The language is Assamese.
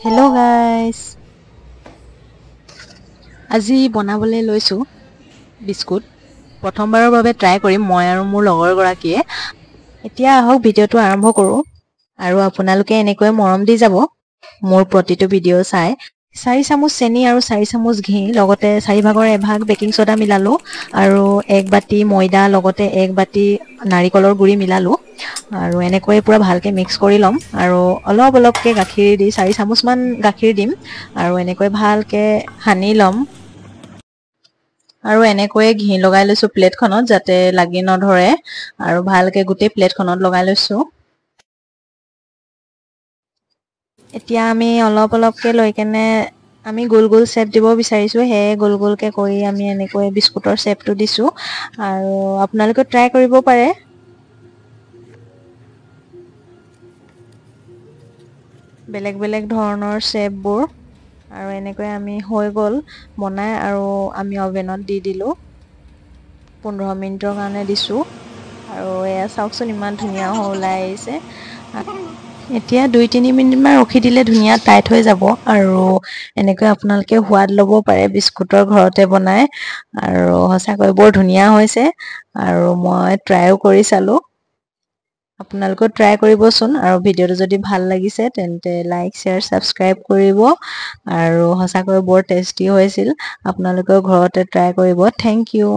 হেল্ল' গাইজ, আজি বনাবলৈ লৈছোঁ বিস্কুট। প্ৰথমবাৰৰ বাবে ট্ৰাই কৰিম মই আৰু মোৰ লগৰগৰাকীয়ে। এতিয়া আহক ভিডিঅ'টো আৰম্ভ কৰোঁ আৰু আপোনালোকে এনেকৈ মৰম দি যাব মোৰ প্ৰতিটো ভিডিঅ' চাই। 4 চামুচ চেনি আৰু 4 চামুচ ঘি, লগতে 4 ভাগৰ এভাগ বেকিং ছ'ডা মিলালোঁ আৰু 1 বাতি ময়দা, লগতে 1 বাতি নাৰিকলৰ গুড়ি মিলালোঁ আৰু এনেকৈ পূৰা ভালকৈ মিক্স কৰি ল'ম আৰু অলপ অলপকৈ গাখীৰ দি 4 চামুচমান গাখীৰ দিম আৰু এনেকৈ ভালকৈ সানি ল'ম। আৰু এনেকৈয়ে ঘি লগাই লৈছোঁ প্লেটখনত যাতে লাগি নধৰে আৰু ভালকৈ গোটেই প্লেটখনত লগাই লৈছোঁ। এতিয়া আমি অলপ অলপকৈ লৈ কেনে আমি গোল গোল শ্বেপ দিব বিচাৰিছোঁ, সেয়ে গোল গোলকৈ কৰি আমি এনেকৈ বিস্কুটৰ শ্বেপটো দিছোঁ আৰু আপোনালোকে ট্ৰাই কৰিব পাৰে। বেলেগ বেলেগ ধৰণৰ শ্বেপবোৰ। আৰু এনেকৈ আমি হৈ গ'ল বনাই আৰু আমি অভেনত দি দিলোঁ, 15 মিনিটৰ কাৰণে দিছোঁ। আৰু এয়া চাওকচোন ইমান ধুনীয়া হৈ ওলাই আহিছে। এতিয়া 2-3 মিনিটমান ৰখি দিলে ধুনীয়া টাইট হৈ যাব আৰু এনেকৈ আপোনালোকে সোৱাদ ল'ব পাৰে বিস্কুটৰ ঘৰতে বনাই। আৰু সঁচাকৈ বৰ ধুনীয়া হৈছে আৰু মই ট্ৰাইও কৰি চালোঁ, আপোনালোকেও ট্ৰাই কৰিবচোন। আৰু ভিডিঅ'টো যদি ভাল লাগিছে তেন্তে লাইক, শ্বেয়াৰ, ছাবস্ক্ৰাইব কৰিব। আৰু সঁচাকৈ বৰ টেষ্টি হৈছিল, আপোনালোকেও ঘৰতে ট্ৰাই কৰিব। Thank you.